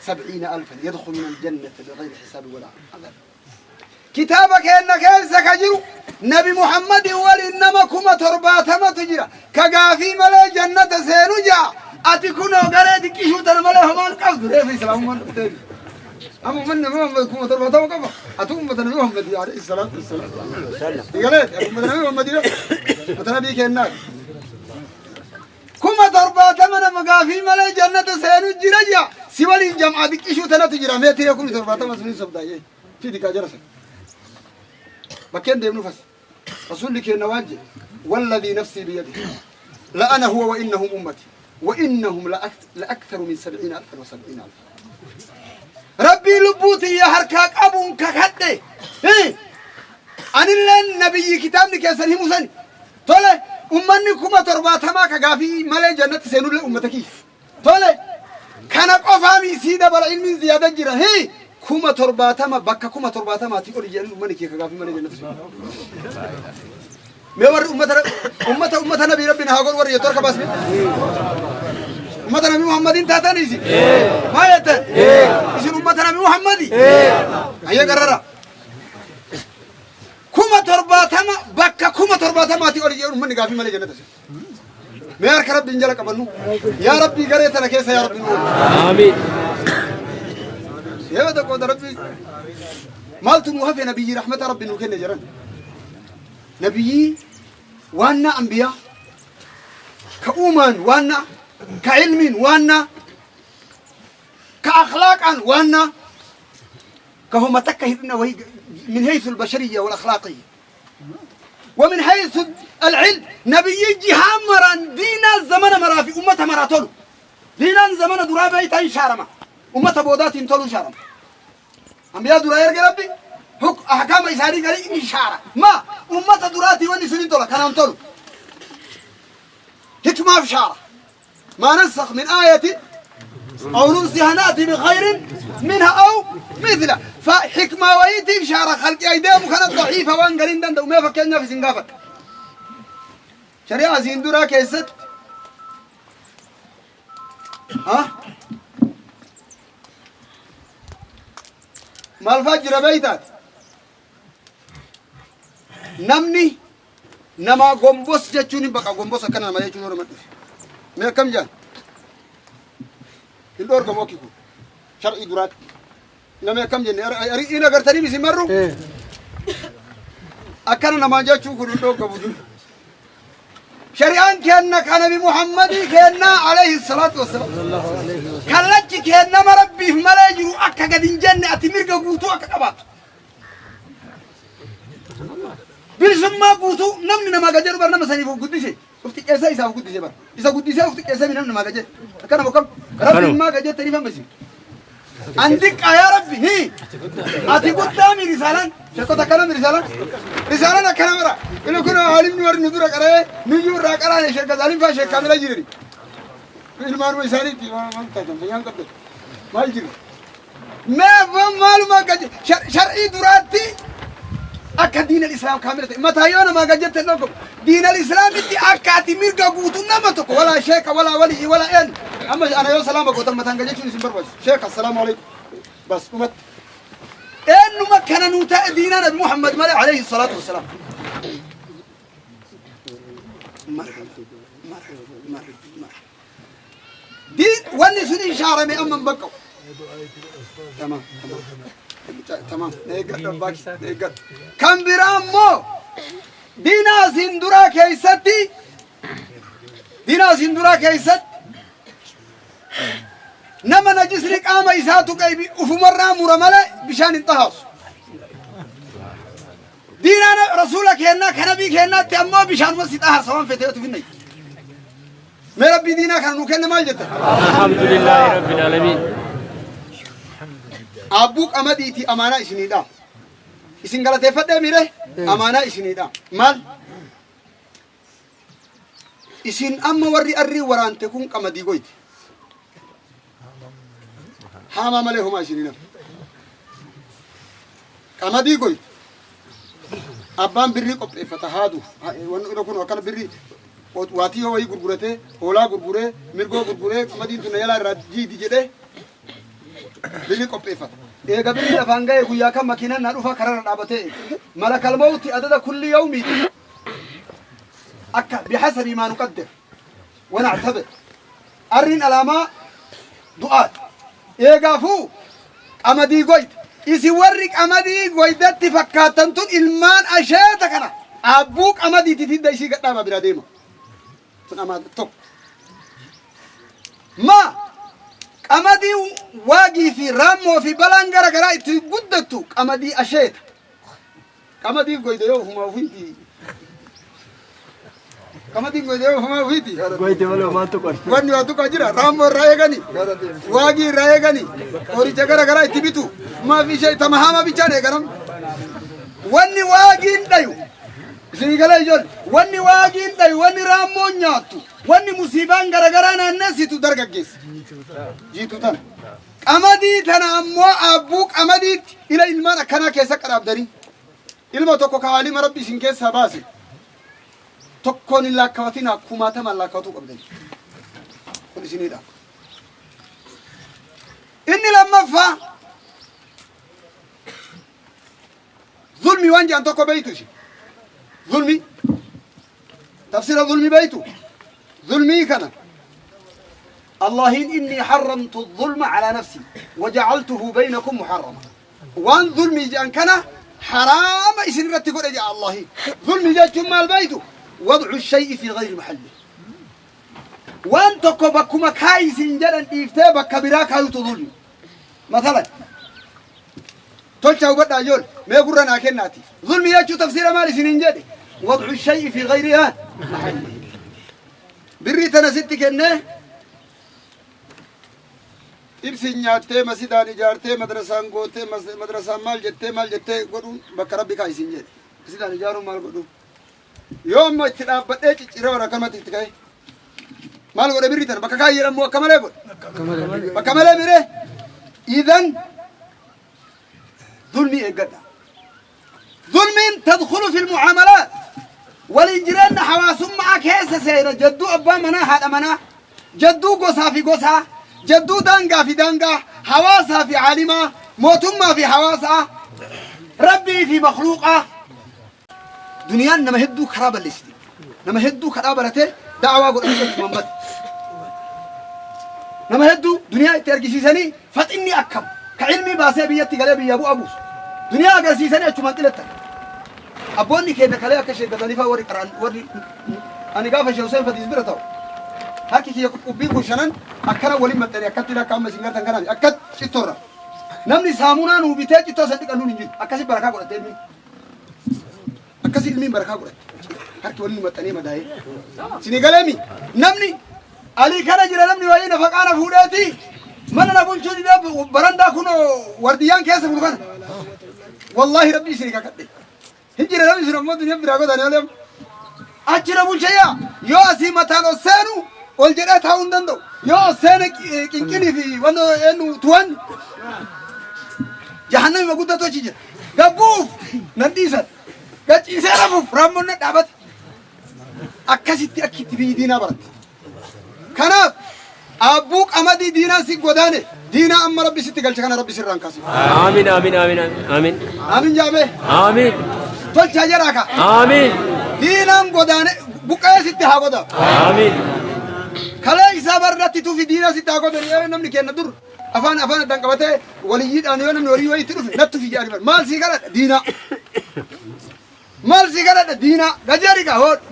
70,000 يدخلون الجنة بغير حساب ولا عذاب. Kitaaba keenna keessa ka jiru Nabi Muhammadin waliin nama 70,000tu jira ka gaafii malee jannata seenu jaa. Ati kunoo garee xiqqishuu tana malee homaan qabdu. Reefu islaamummaan dhufteefi amma ummanni Nabi Muhammad 70,000 qaba. Ati ummata Nabi Muhammad alayhi salaatu wassalaam galee ummata Nabi Muhammad, ummata Nabii keennaati. 70,000 nama gaafii malee jannata seenu jira jaa. Si waliin jam'aa xiqqishuu tanatu jira. Meetiree 70,000 sunin sobdaayyee fidi kaa jara sana bakkeen deemnu fas. Rasuulli keenna waan jedhe: والذي نفسي بيده لأنا هو وإنهم أمتي وإنهم لأكثر من 70,000 و70,000. Rabbii lubbuuti ya harkaa qabuun kakadhe, anilleen nabiyyi kitaabni keessan himu sani. Tole, ummanni 70,000 ka gaafii malee jannatti seenullee ummata kiyya. Tole, kana qofaami, isii dabala, ilmiin ziyaada jira. Hi 70,000 bakka 70,000tii oli jedhan ummanni kee ka gaafii malee jannatti seenu. Mee warri ummata nabii rabbiin haa godhu warri jettu harka baasne. Ummata Nabi Muhammadin taatan isin maa jettan? Isin ummata Nabi Muhammadi ayyee garrara 70,000 bakka 70,000tii oli jedhan ummanni gaafii malee jannata seenu. Mee harka rabbiin jala qabannu, yaa rabbii garee tana keessa yaa rabbi nu oolchi.
Amiin.
Yeroo tokko rabbi maaltu nu hafe? Nabiyyi rahmata rabbi nu kenne jedhan. Nabiyyi waanna anbiyaa ka uumaan waanna, ka ilmiin waanna, ka akhlaaqaan waanna, ka homa takka hir'ina wahi من حيث البشرية والأخلاقية ومن حيث العلم. نبي جهان مران دينا زمن مرا في أمة مرا تولو دينا زمن درا بيتان شارما أمة بودات تولو شارما. أنبياء درا يرجع ربي حك أحكام إساري قال إني شارة ما أمة دراتي وني سنين تولا كلام تولو حكمة في شارة. ما ننسخ من آية أو ننسها نأتي بخير منها أو مثله. فحكمة ويتي في شارة خلق أيديهم كانت ضعيفة وان قالين دند وما فكرنا في سنغافة شريعة زندورا كيست ها maal faa jira beeytaati? Namni nama gombos jechuun hin baqa. Gombos akkana nama jechuun nama dhufe mee akkam jaan hin dhoorgamu. Akki kun shar'ii duraatti namni akkam jenne in agartanii isin marru akkana namaan jechuun kun hin dhoorgamu dur. Shari'aan kenna ka Nabi Muhammadii kenna alayhi salaatu wassalaam kallachi kennama rabbiif malee jiru akka gad hin jenne, ati mirga guutuu akka qabaattu, bilisummaa guutuu. Namni namaa gad jedhu bar nama saniif of guddise, of xiqqeessee isaaf guddise bar. Isa guddisee of xiqqeessee namni namaa gad jedhe akkana bokkam rabbiin maa gad jettanii fammisin an diqqaa. Yaa rabbi hi ati guddaa mi risaalaan sheekota akkana mi risaalaan akkana bara inu kun aalimni warri nu dura qaree nuyyuu irraa qaraane sheek Gazaalin faa, sheek Kaamila jirani ilmaanuma isaaniitti maal taatan fayyaan qabdan maal jiru? Mee maaluma shar'ii duraatti akka diinal islaam kaamila ta'e mataa yoo namaa gad jette dhokkamu diinal islaamitti akka ati mirga guutuu nama tokko walaa sheeka walaa walii walaa een. Amma ana yoo salaama gootan mataan gad jechuun isin barbaachisu. Sheeka assalaamu alaikum bas dhumatti. Eenyuma kana nuu ta'e diinaa Nabi Muhammad malee alayhi salaatu wassalaam. Marhaba marhaba marhaba marhaba. Diin wanni sun hin shaarame amma hin baqqa'u. Tamam tamam tamam, na eeggadhu abbaa kee, na eeggadhu. Kan biraa immoo diinaa asiin duraa keessatti nama najisni qaama isaa tuqe ufumarraa mura malee bishaan hin xahaasu. Diinaan rasuula kennaa ka nabii kennaatti ammoo bishaanuma si xaharsa waan fete yoo finne. Mee rabbii diinaa kana nuu kenne maal jetta?
Alhamdulillahi Rabbil Alamin.
Abbuu qamadiiti amaanaa isiniidha. Isin galateeffadhee miire amaanaa isiniidha. Maal? Isin amma warri arrii waraante kun qamadii goyti. Haamaa malee homaa isinii nafu. Qamadii goyti. Abbaan birrii qopheeffata haaduuf. Wanni irra kun akkana birrii waatii yoo wayii gurguratee, hoolaa gurguree, mirgoo gurguree, qamadiin tun na jalaa irraa jiidi jedhee birrii qopheeffata. Eega birri lafaan ga'e guyyaa kan makiinaan naa dhufa kararra dhaabatee malakal mawti adada kulli yawmiiti akka bihasabi maa nuqaddir wanactabir arrin alaamaa du'aat eegaafuu qamadii goyte isin warri qamadii goydatti fakkaattan tun ilmaan asheeta kana aabbuu qamadiitiif hidda isii gadhaaba bira deema tun amaa tokko ma qamadii waagii fi raammoo fi balaan gara garaa itti guddattu qamadii asheeta qamadiin goyde yoo ufumaa ufiiti qamadiin goyde yoo ufumaa ufiiti
Goyte malee maaltu qora?
Wanni waa tuqaa jira. Raammoo irraa eegani, waagii irraa eegani, qoricha gara garaa itti bitu. Maaf ishee tamahaama bichaan eeganam. Wanni waagiin dhayu isinii gala ijoollee, wanni waagiin dhayu, wanni raammoon nyaattu, wanni musiibaan gara garaa naannessitu dargaggeessa jiitu tana. Qamadii tana ammoo aabbuu qamadiitti ila ilmaan akkanaa keessa qaraabdanii ilma tokko kaalima rabbi isin keessaa baase tokkoon hin laakkawatinaa, kumaatamaan laakkawatuu qabdani. Kun isinidha. Inni lammaffaa zulmi waan jedhan tokko beeytu isin. Zulmi, tafsira zulmi beeytu. Zulmii kana Allahin inni حرمت الظلم على نفسي وجعلته بينكم محرما. Waan zulmii jedhan kana haraama isin irratti godhe jedha Allahin. Zulmii jechuun maal beeytu? وضع الشيء في غير محله. Waan tokko bakkuma kaayisin jedhan dhiiftee bakka biraa kaayutu zulmi. Masalan tolcha hubadhaa ijool mee gurra naa kennaati. Zulmi jechuu tafsiira maal isinin jedhe? وضع الشيء في غير محله. Birrii tana sitti kennee ibsin nyaattee masidaan ijaartee madrasaan gootee madrasaan maal jettee maal jettee godhuun bakka rabbi kaayisin jedhe masidaan ijaaruun maal godhuun yoo amma itti dhaabbadhee cicciree warra akkanumatti itti ka'e maal godhe? Birrii tana bakka kaayee jedhamu akka malee godhe, bakka malee miree. Idan zulmii eeggadha. Zulmiin تدخل في المعاملات waliin jireenya hawaasummaa keessa seena, jadduu abbaa manaa haadha manaa, jadduu gosaa fi gosaa, jadduu daangaa fi daangaa, hawaasaa fi caalimaa, mootummaa fi hawaasaa, rabbii fi makluuqaa. Duniyaan nama hedduu karaa balleessiti. Nama hedduu kadhaa baratee da'awaa godhanii achumaan bade. Nama hedduu duniyaa itti argisiisanii faxinni akkam ka ilmii baasee biyyatti galee biyya bu'a buusu duniyaa agarsiisanii achumaan xilettan. Abboonni keenya kalee akka sheeggatanii fa'aa warri qaraan warri ani gaafa Sheekh Hussein Fadiis bira ta'u harki kiyya qubbiin kun shanan akkana waliin maxxanee akkatti lakka amma isin gartan kanaan akkatti cittorra namni saamunaa nuu bitee cittoo san dhiqannuun hin jiru. Akkasi barakaa godhatte ilmiin, akkasi ilmiin barakaa godhatte, harki waliin maxxanee madaa'ee isinii galeemi. Namni alii kana jira, namni wayii nafaqaa na fuudheeti mana na bulchuu didee barandaa kun wardiyyaan keessa bulu kana wallaahi rabbi isinii kakadhe hin jira. Namni sun ammoo duniyaa biraa godhanii olee achi na bulchayyaa yoo asii mataan ol seenu ol jedhee taa'uu hin danda'u. Yoo ol seene qinqinii fi wanno eenyu tuwan jahannami guddatu achi jira. Gabbuuf nan dhiisan, gachiisee rafuuf raammoon na dhaabate. Akkasitti akkitti biyyi diinaa baratte. Kanaaf aabbuu qamadii diinaan si godaane, diinaa amma rabbi sitti galche kana rabbi sirraan kaase.
Amiin, amiin, amiin, amiin.
Amiin jaamee.
Amiin.
Tolchaa jedhaa ka.
Amiin.
Diinaan godaane buqqa'ee sitti haa godaanu.
Amiin.
Kalee isaa barratti tufi diinaa sitti haa godanu. Yoo namni kenna dur afaan afaan addaan qabatee waliyyiidhaan yoo namni walii wayiitti dhufe natti tufi jedhani bar. Maal sii kadhadha diinaa? Maal sii kadhadha diinaa? Gajeeri kaa hoodhu.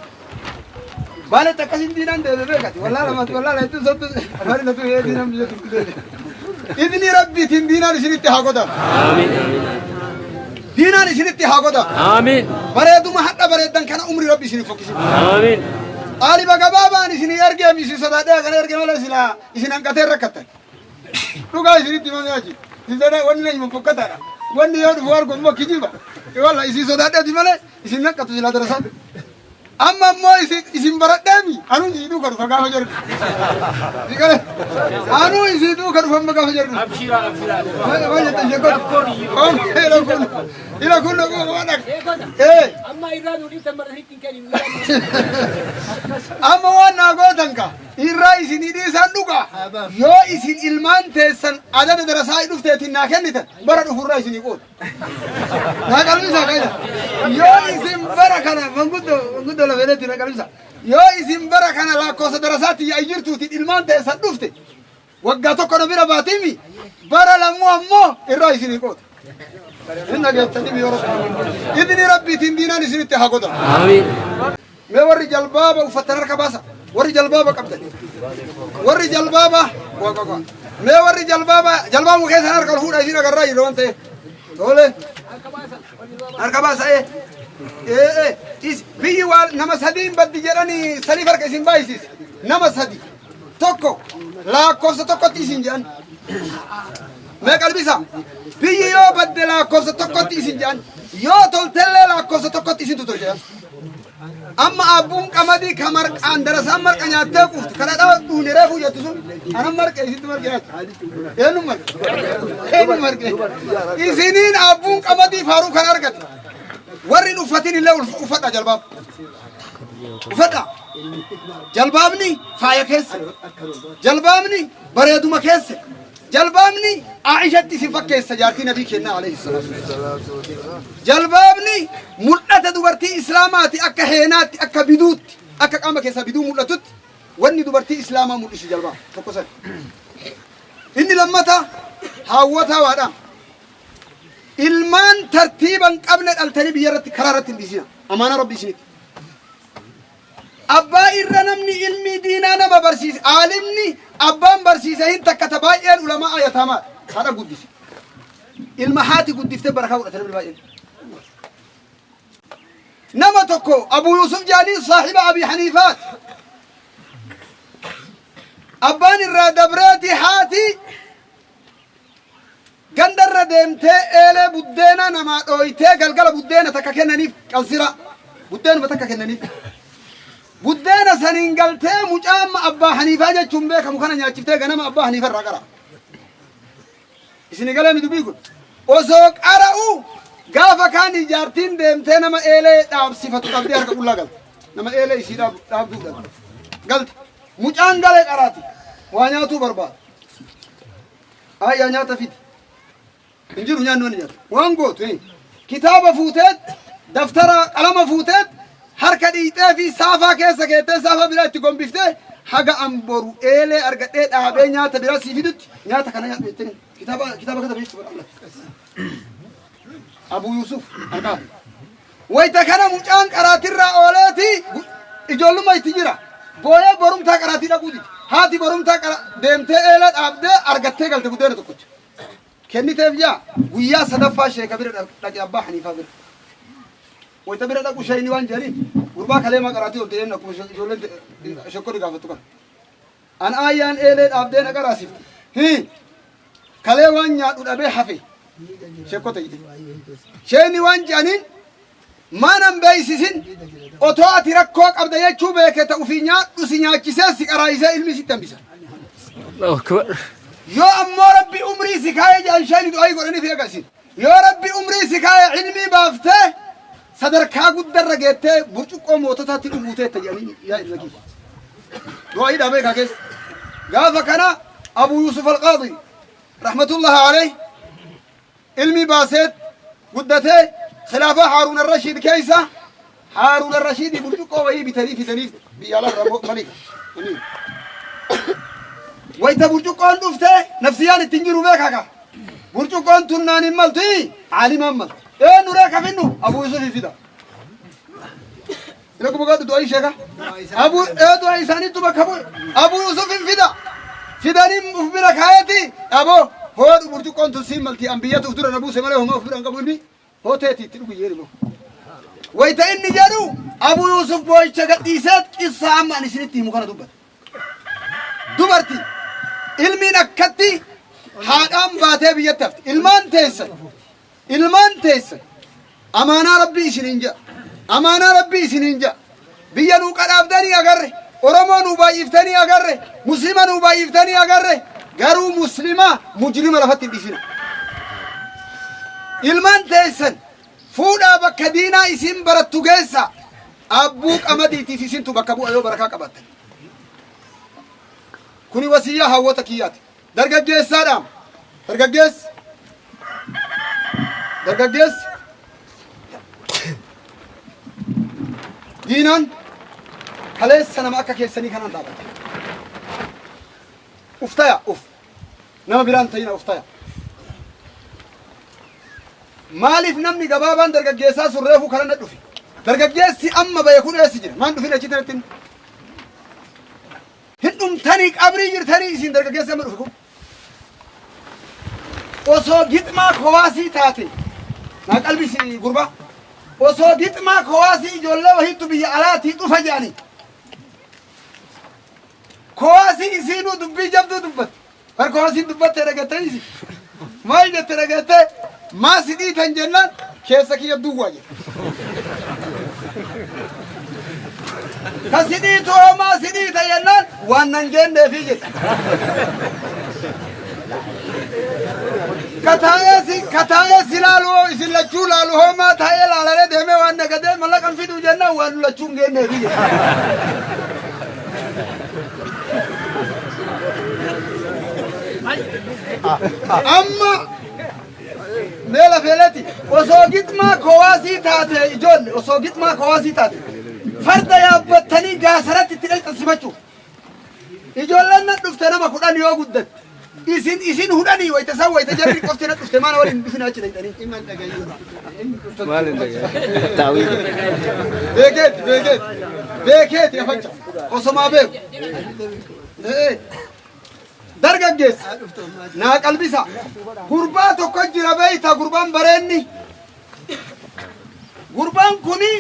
Baaletti akkasiin diinaan deeme beekati. Wallaala mati wallaala hedduu sottu afaan natu hee diinaan biyya turtu deeme. Idni rabbiitiin diinaan isinitti haa godanu.
Amiin, amiin.
Diinaan isinitti haa godanu.
Amiin.
Bareeduma hadha bareeddan kana umri rabbi isinif fokkisin.
Amiin.
Xaaliba gabaabaan isinii ergeem isin sodaadhee kana erge malee silaa isin hanqatee rakkattan. Dhugaa isinitti himamee achi. Isin sodaa wanni na himan fokkataadha. Wanni yoo dhufu argu immoo kijiba. Walla isin sodaadheeti malee isin naqqatu silaa darasaan. Amma ammoo isin baradheemi anuu isii duuka dhufa gaafa jedhu. Anuu isii duuka dhufa amma gaafa jedhu.
Abshiraa, abshiraa.
Maal jette ishee godhu? Ila kun ila kun waan akka. Ee.
Amma irraa nu dhiiftan mara hin kennin.
Amma waan naa gootan ka. Irraa isinii dhiisan dhuga. Yoo isin ilmaan teessan adada darasaa dhufteetiin naa kennitan bara dhufurraa isinii qooda. Naa qalbisaa kaila. Yoo isin bara kana manguddoo manguddoo lafeeleetti naa qalbisa. Yoo isin bara kana lakkoofsa darasaatti yaa'ii jirtuutiin ilmaan teessan dhufte waggaa tokko na bira baatimi bara lammuu ammoo irraa isinii qooda. Hin dhageettanii yoo rabbi. Idni rabbiitiin diinaan isinitti haa godhamu.
Amiin.
Mee warri jalbaaba uffattan harka baasa. Warri jalbaaba qabdan. Warri jalbaaba waa waa waa. Mee warri jalbaaba jalbaaba keessan harka ol fuudha isin agarraa jirra waan ta'eef. Tole. Harka baasa ee. Ee ee. Is biyyi waa nama sadiin baddi jedhanii sadiif harka isin baay'isiise. Nama sadi. Tokko lakkoofsa tokkotti isin jedhan. Mee qalbisa. Biyyi yoo badde lakkoofsa tokkotti isin jedhan. Yoo toltellee lakkoofsa tokkotti isintu tolche jedhan. Amma abbuun qamadii ka marqaan darasaan marqa nyaattee quufte ka dhadhaa dhuune reefuu jettu sun anan marqe isintu marqe nyaatti. Eenyu marqe? Eenyu marqe? Isiniin abbuun qamadii faaruu kan argate. Warri hin uffatin illee uffadha jalbaab. Uffadha. Jalbaabni faaya keessa. Jalbaabni bareeduma keessa. Jalbaabni Aishatti isin fakkeessa jaartii nabii kennaa alayhi salaatu wassalaam. Jalbaabni mul'ata dubartii Islaamaati akka heenaatti akka biduutti akka qaama keessaa biduu mul'atutti wanni dubartii Islaamaa mul'isu jalbaaba tokko sani. Inni lammata haawwataa waadhaan ilmaan tartiiba hin qabne dhaltanii biyya irratti karaa irratti hin dhiisina. Amaanaa Rabbi isinitti. Abbaa irra namni ilmii diinaa nama barsiise aalimni abbaan barsiise hin takkata baay'een ulamaa ayatamaadha. Haadha guddise. Ilma haati guddiftee barakaa godhate namni baay'een. Nama tokko Abu Yusuf jedhanii saahiba Abi Haniifaati. Abbaan irraa dabreeti haati Gandarra deemtee eelee buddeena namaa dhooytee galgala buddeena takka kennaniif qansira buddeenuma takka kennaniif. Buddeena saniin galtee mucaa amma abbaa Haniifaa jechuun beekamu kana nyaachiftee ganama abbaa Haniifa irraa qara. Isin galee mi dubbii kun? Osoo qara'u gaafa kaan ijaartiin deemtee nama eelee dhaabsifatu qabdee harka qullaa galte. Nama eelee isii dhaabduu galte. Galte. Mucaan galee qaraati. Waa nyaatuu barbaada. Ayyaa nyaata fidi. Hin jiru nyaanni wanni nyaatu. Waan gootu eh. Kitaaba fuuteet daftara qalama fuuteet harka dhiixee fi saafaa keessa keettee saafaa biraa itti gombiftee haga an boru eelee argadhee dhaabee nyaata biraa sii fidutti nyaata kana nyaadhu jettee kitaaba kitaaba katabe jechuudha. Abu Yusuf Alqaadi. Wayta kana mucaan qaraatirraa ooleeti ijoollummaa itti jira. Booyee borumtaa qaraatii dhaquu dide. Haati borumtaa qara deemtee eela dhaabdee argattee galte buddeena tokkocha. Kenniteef jaa guyyaa sadaffaa sheeka bira dhaqe abbaa Haniifaa bira. Wayta bira dhaqu sheeyni waan jedhaniin gurbaa kaleemaa qaraatii oolte jennaan akkuma ijoolleen shekkonni gaafattu kana. An aayyaan eelee dhaabdee na qaraasifte. Hii kalee waan nyaadhu dhabee hafe shekkota jedhe. Sheeyni waan jedhaniin maanan beeysisin otoo ati rakkoo qabda jechuu beeke ta ufii nyaadhu si nyaachisee si qaraayisee ilmi sitti hambisa.
Allahu akbar.
Yoo ammoo rabbi umrii si kaayee jedhan sheeyni du'aayii godhaniif eegasin. Yoo rabbi umrii si kaaye ilmii baaftee sadarkaa guddarra geettee burcuqqoo moototaatti dhuguuteetta jedhanii yaa ilma kiyya. Du'aayii dhaabee kaa keessa. Gaafa kana Abu Yusuf Alqaadi rahmatullahi alayh ilmi baaseet guddatee khilaafaa Haaruun Arrashiid keessa Haaruun Arrashiidii burcuqqoo wayii bitanii fidaniif biyya alaarraa malika. Wayita burcuqqoon dhufte nafsiyaan ittiin jiru beekaa kaa. Burcuqqoon tun naan hin maltu caalimaan maltu. Eenyu ree ka finnu Abuu Yusufi fida. Ina kuma gaadhu du'aa ishee ka. Abuu ee du'aa isaaniittu bakka bu'e. Abuu Yusufin fida. Fidanii uf bira kaayeti aboo hoodhu burcuqqoon tun siin malti an biyyatu uf dura na buuse malee homaa uf bira hin qabu ilmi hooteeti itti dhugu jedhe moo. Wayita inni jedhu Abuu Yusuf boo'icha gadhiisee qissaa amma ani isinitti himu kana dubbata. Dubarti ilmiin akkatti haadhaan baatee biyyatti hafti. Ilmaan teessan ilmaan teessan amaanaa rabbii isiniin jedha. Amaanaa rabbii isiniin jedha. Biyya nuu qadhaabdanii agarre. Oromoo nuu baay'iftanii agarre. Muslima nuu baay'iftanii agarre. Garuu muslima mujrima lafatti hin dhiisina. Ilmaan teessan fuudhaa bakka diinaa isin barattu geessa. Abbuu qamadiitiif isintu bakka bu'a yoo barakaa qabaattan. Kuni wasiyyaa hawwata kiyyaati. Dargaggeessaadhaam. Dargaggeessi. Dargaggeessi. Diinaan kaleessa nama akka keessanii kanaan dhaabate. Uftaya uf. Nama biraan ta'ina uftaya. Maaliif namni gabaabaan dargaggeessaa sun reefuu kana na dhufe? Dargaggeessi amma baye kun eessi jira? Maan dhufin achitti natti? Hin dhumtanii qabrii jirtanii isin dargaggeessi amma dhufe kun. Osoo gixmaa kowaasii taate naa qalbisi gurbaa. Osoo gixmaa kowaasii ijoollee wahiitu biyya alaatii dhufa jedhanii. Kowaasii isiinuu dubbii jabduu dubbatte. Bar kowaasiin dubbatte dhagattanii isi. Maal jette dhagattee maa si dhiitan jennaan keessa kiyya duwwaa jette. Ka si dhiitu hoo maa si dhiita jennaan waan nan geenneefii jette. Ka taa'ee si ka taa'ee si laalu hoo isin lachuu laalu hoo maa taa'ee laalaree deemee waan nagadee mallaqa hin fiduu jennaan waan nu lachuu hin geenneefii jette. Amma mee lafeeleti osoo gixmaa kowaasii taate ijoolle osoo gixmaa kowaasii taate farda yaabbattanii gaasaratti itti dhaqxan simachuuf ijoolleen na dhufte nama 10 yoo guddatte isin isin hudhanii wayita san wayita jarri qofti na dhufte maana waliin dhufina achi dhaqxanii. Beekeeti beekeeti beekeeti afacha osomaa beeku. Dargaggeessa naa qalbisa gurbaa tokko jira beeyta gurbaan bareenni gurbaan kuni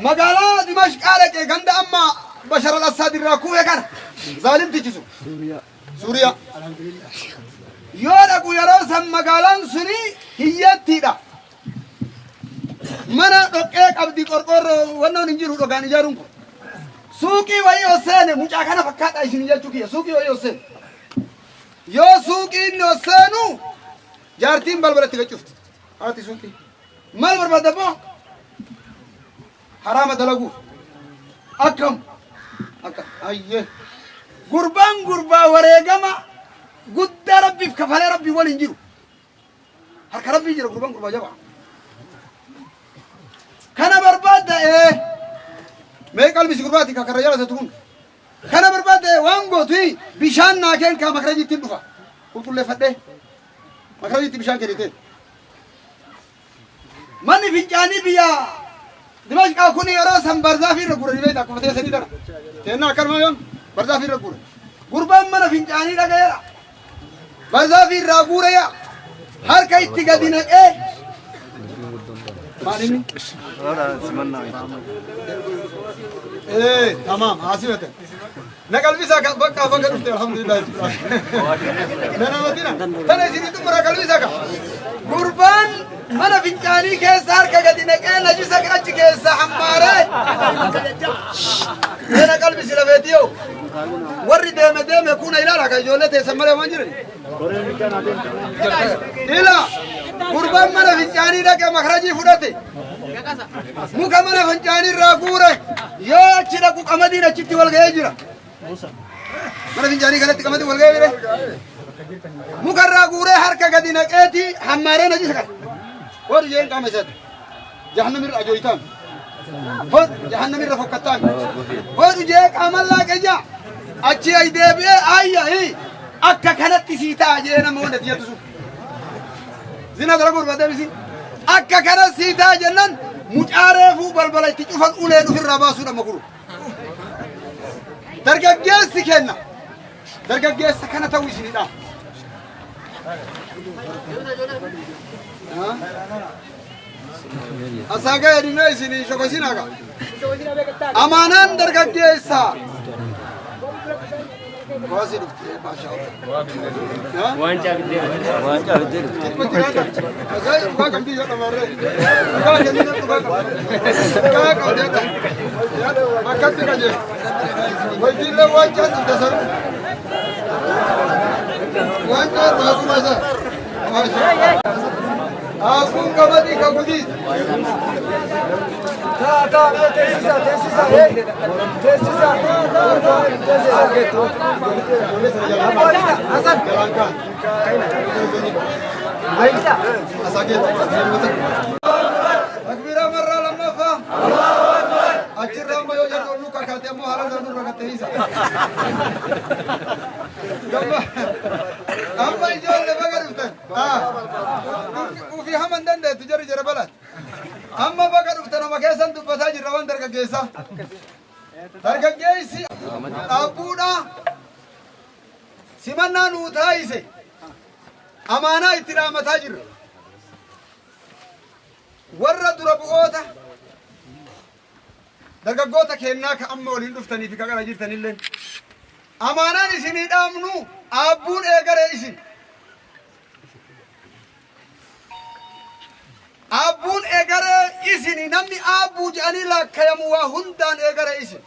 magaalaa Dimashqaa dhaqee ganda amma Bashar al-Assaad irraa kufe kana zaalimtichi sun Suuriyaa yoo dhaqu yeroo san magaalaan suni hiyyeettiidha. Mana dhoqqee qabdi qorqoorroo wannoon hin jiru dhogaan ijaaruun kun. Suuqii wayii ol seene mucaa kana fakkaadha isin jechuu kiyya suuqii wayii ol seene. Yoo suuqii inni ol seenu jaartiin balbala itti gad cufti. Haati suuqii. Maal barbaadda abbaa? Haraama dalaguuf. Akkam? Akka ayyee. Gurbaan gurbaa wareegama guddaa rabbiif kafalee rabbii waliin jiru. Harka rabbii jira gurbaan gurbaa jabaa. Kana barbaadda ee. Mee qalbisi gurbaati ka karra jala tatu kun. Kana barbaadda ee waan gootu bishaan naa keen kaa makarajiitti dhufa. Qulqulleeffadhee. Makarajiitti bishaan kennitee. Manni fincaanii biyya Dimashqaa kun yeroo san barzaafii irra guuranii beekta akkuma teessanii tana. Teennaa akkanuma yoom barzaafii irra guura. Gurbaan mana fincaanii dhaga'eera. Barzaafii irraa guura yaa harka itti gadi naqee. Maal inni? Ee tamaam haasifatan. Na qalbisaa ka bakka bakka dhufte alhamdulillah jechuudha. Na namatina. Tana isin xumura qalbisaa ka. Gurbaan mana fincaanii keessa harka gadi naqee najisa achi keessa hammaaree. Mee na qalbisi lafeetiyoo. Warri deeme deeme kuna ilaala ka ijoollee teessan malee waan jiran. Ila gurbaan mana fincaanii dhaqee makrajii fudhate. Muka mana fincaanii irraa guure yoo achi dhaqu qamadiin achitti wal ga'ee jira. Mana fincaanii kanatti qamadiin wal ga'ee jira. Muka irraa guuree harka gadi naqeeti hammaaree najisa kana. Warri jeen qaama isaati. Jahannam irra ajooytaan. Hod jahannam irra fokkattaan. Hodhu jee qaaman laaqe jaa. Achi ay deebi'ee ayya hii akka kanatti sii ta'a jee nama wanda tiyatu sun. Zina dalagu barbaadee misi. Akka kana sii ta'a jennan mucaa reefuu balbala itti cufan uleen ofirraa baasuudha makuru. Dargaggeessi kenna. Dargaggeessa kana ta'uu isinidha. Asaa ga'e dhimee isinii shokosina ka. Amaanaan dargaggeessa. Baasii dhufte maashaa Allah.
Waancaa biddee. Waancaa biddee dhufte.
Dhugaa qabdii jedha marree. Dhugaa kennina dhugaa qabdi. Dhugaa qabdi jedha. Akkatti qajeelu. Wajjillee waancaa dhufte sarbu. Waancaa dhufte maashaa. Maashaa. Aafuun qamadii ka gudiiti.
Taa taa mee teessisa teessisa ee teessisa teessisa. Hasan.
Takbiira marraa lammaffaa. Achirra amma yoo jedhu ol kakaate ammoo haala sana nurra katteessa. Amma ijoollee baga dhuftan. Ufii hama hin dandeettu jedhu jara balaan. Amma baga dhuftan oma keessan dubbataa jirra waan dargaggeessaa. Dargaggeessi dhaabbuudhaa simannaa nuu taayise amaanaa itti dhaamataa jirra. Warra dura bu'oota dargaggoota kennaa ka amma waliin dhuftanii fi ka qara jirtanillee amaanaan isinii dhaamnu aabbuun eegaree isin. Aabbuun eegaree isini namni aabbuu jedhanii laakkayamu waa hundaan eegaree isin.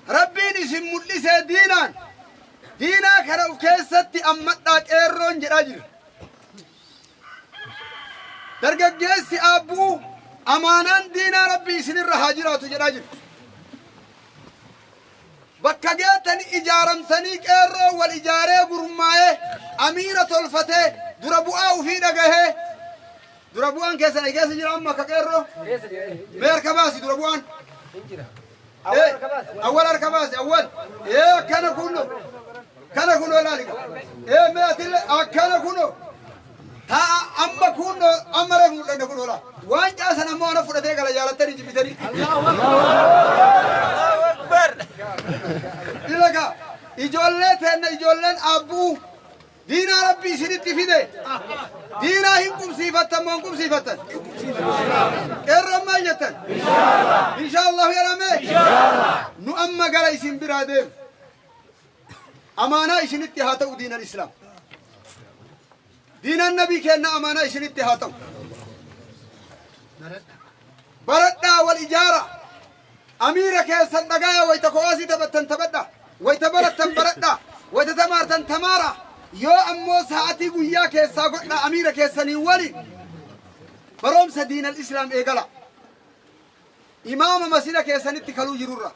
Rabbiin isin mul'isee diinaan diinaa kana of keessatti ammadhaa qeerroon jedhaa jira. Dargaggeessi aabbuu amaanaan diinaa rabbii isinirra haa jiraatu jedhaa jira. Bakka geettanii ijaaramtanii qeerroo wal ijaaree gurmaa'ee amiira tolfatee dura bu'aa ufii dhagahee dura bu'aan keessan keessa jira amma akka qeerroo mee harka baasi dura bu'aan. Awwal harka baasi awwal. Ee akkana kunno kana kunno ilaali. Ee mee atillee akkana kunno. Ta'a amma kunno amma reefu mul'anne kun ola. Waan caasan ammoo ana fudhatee gala jaalattanii jibbitanii. Ilaga ijoollee teenna ijoolleen aabbuu diinaa rabbi isinitti fide. Diinaa hin qubsiifattan moo hin qubsiifattan? Qeerroon maal jettan? Inshaallahu jedhame. Nu amma gara isin biraa deemu. Amaanaa isinitti haa ta'u diinan islaam. Diinan nabii kenna amaanaa isinitti haa ta'u. Baradhaa wal ijaara. Amiira keessan dhagaya wayta ko'aasii taphattan taphadha. Wayta barattan baradha. Wayta tamaartan tamaara. Yoo ammoo sa'atii guyyaa keessaa godha amiira keessanii waliin baroomsa diinal islaam eegala. Imaama masjida keessanitti kaluu jirurra.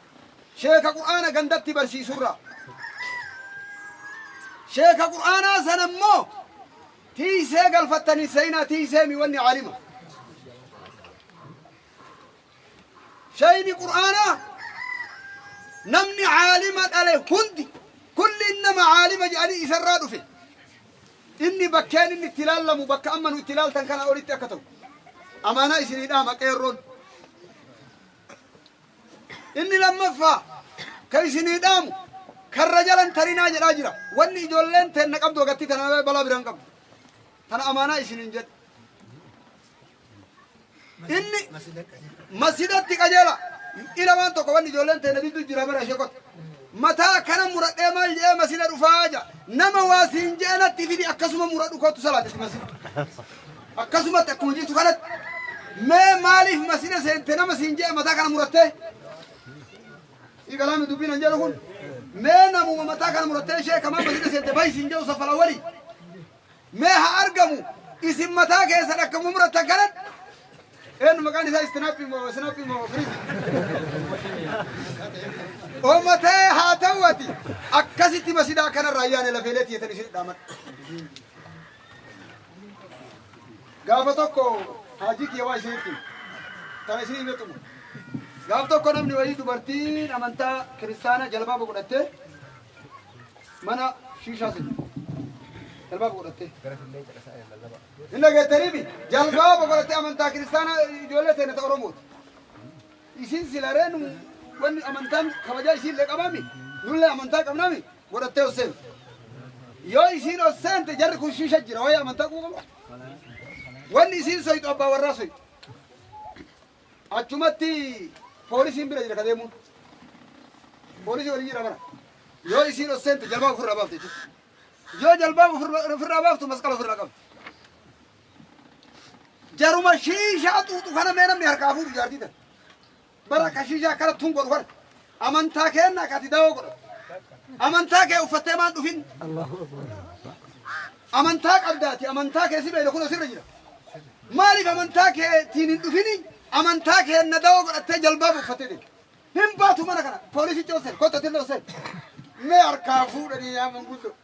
Sheeka qur'aana gandatti barsiisurra. Sheeka qur'aanaa sana immoo tiisee galfattanii seenaa tiisee mi wanni caalima. Shayni qur'aanaa namni caalima dhale hundi kulli nama caalima jedhanii isarraa dhufe. Inni bakkeen inni itti ilaallamu bakka amma nu itti ilaaltan kana olitti akka ta'u. Amaanaa isinii dhaama qeerroon. Inni lammaffaa kan isinii dhaamu karra jalan tarinaa jedhaa jira. Wanni ijoolleen teenna qabdu agartii tana balaa biraan qabdu. Tana amaanaa isiniin jedhe. Inni masjidatti qajeela. Ila waan tokko wanni ijoolleen teenna diddu jira bara ishee qotta. Mataa kana muradhee maal jedhee masjida dhufaa jira. Nama waa siin jedhe natti fidi akkasuma muradhu kottu salaatatti masjida. Akkasumatti akkuma jirtu kanatti. Mee maaliif masjida seente nama siin jedhe mataa kana murattee? Igalaami dubbiin an jedhu kun. Mee namuma mataa kana murattee ishee kamaa masjida seente bahi siin jedhu safala wali. Mee haa argamu isin mataa keessan akkuma murattan kanatti. Eenyu maqaan isaa istinaappii moo istinaappii moo firiizi? Oomatee haa ta'u ati akkasitti masjidaa kanarraa ayyaana lafeelee tiyyatan isin dhaamadha. Gaafa tokko haajii kiyya waa isinitti tana isinii hime xumura. Gaaf tokko namni wayii dubartiin amantaa kiristaanaa jalbaaba godhattee mana shiishaa seente. Jalbaaba godhattee. Hin dhageettaniimi jalbaaba godhattee amantaa kiristaanaa ijoollee teenya ta Oromooti. Isin silaree nu wanni amantaan kabajaa isiillee qabaami nullee amantaa qabnaami godhattee ol seente. Yoo isiin ol seente jarri kun shiisha jira wayii amantaa quba qaba. Wanni isiin soyxu abbaa warraa soyxu. Achumatti poolisiin bira jira ka deemuun. Poolisii waliin jira bara. Yoo isiin ol seente jalbaaba ofirraa baafte jechuudha. Yoo jalbaaba ofirraa baaftu masqala ofirraa qabdi. Jaruma shiishaa xuuxu kana mee namni harkaa fuudhu jaartii tana. Bara ka shiishaa akkana tun godhu kana. Amantaa keenna ka ati dawoo godhatu. Amantaa kee uffattee maan dhufin. Amantaa qabdaati, amantaa kee si beeyna, kun asirra jira. Maaliif amantaa keetiin hin dhufini? Amantaa kee na dawoo godhattee jalbaaba uffattee deemte. Hin baatu mana kana. Poolisicha oseen, kottu atillee oseen. Mee harkaa fuudhanii yaa manguddoo.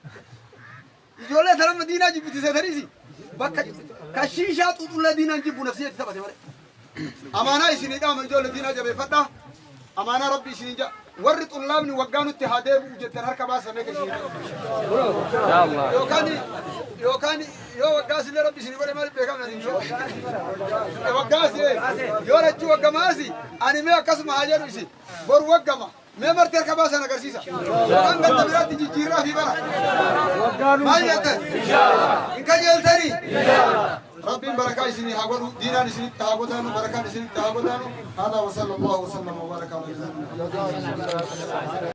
Ijoollee tanama diinaa jibbitiseetaniisi. Bakka ka shiishaa xuuxullee diinaan jibbu nafsii itti taphate malee. Amaanaa isinii dhaama, ijoollee diinaa jabeeffadhaa. Amaanaa Rabbi isinii ja'a. Warri xullaabni waggaa nutti haa deebi'u jettan harka baasamee kan isinii. Yookaan yoo waggaa sillee Rabbi isinii godhe maaliif beekamna yoo waggaa si yoo rachuu waggamaasi ani mee akkasuma haa jedhu isin boru waggama mee marti harka baasan agarsiisa, yookaan ganda biraatti jijjiirraa fi bara maal jettan hin kajeeltanii. Rabbiin barakaa isinii haa godhu, diinaan isinitti haa godaanu, barakaan isinitti haa godaanu. Hada wa sallallahu wa sallam wa baraka ala.